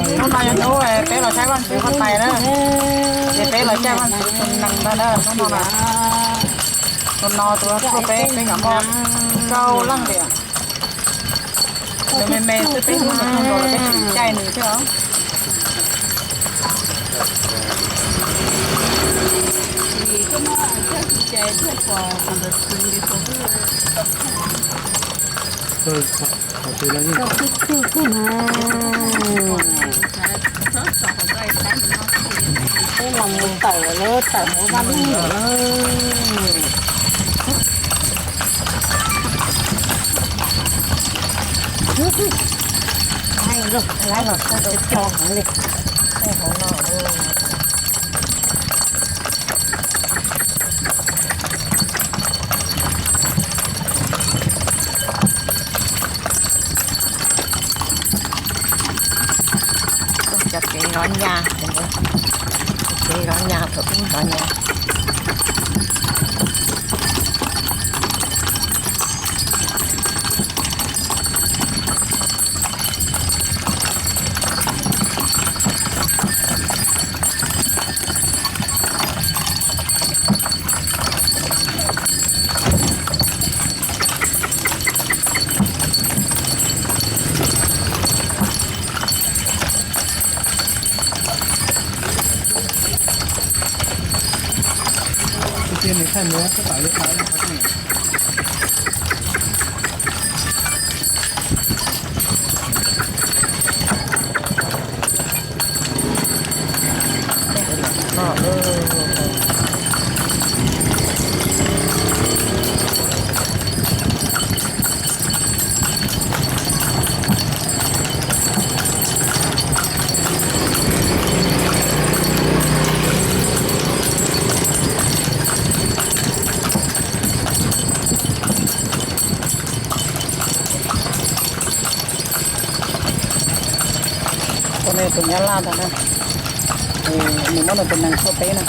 Hnub no yog hnub peb los saib Vaj Ntxwv huab tais na, ces peb los caij Vaj Ntxwv tus nees ntag na hnub no na. Tus no tus tuaj peb, peb nkam muaj rau leej tiag. Nws me me xwb, peb hnub nws txog nkaus lawm peb tseem caij nws thiab os. Peb los mus tawm lawm, tawm hauv vaj lug lawm. Lawv los txog cov cog heev li, hauv no. Cov kev zov nyas, cov kev zov nyas thaum ub zov nyas. Tus no yog tus Nyab Laj ntag na, nws muab nws tus nees tuaj peb na.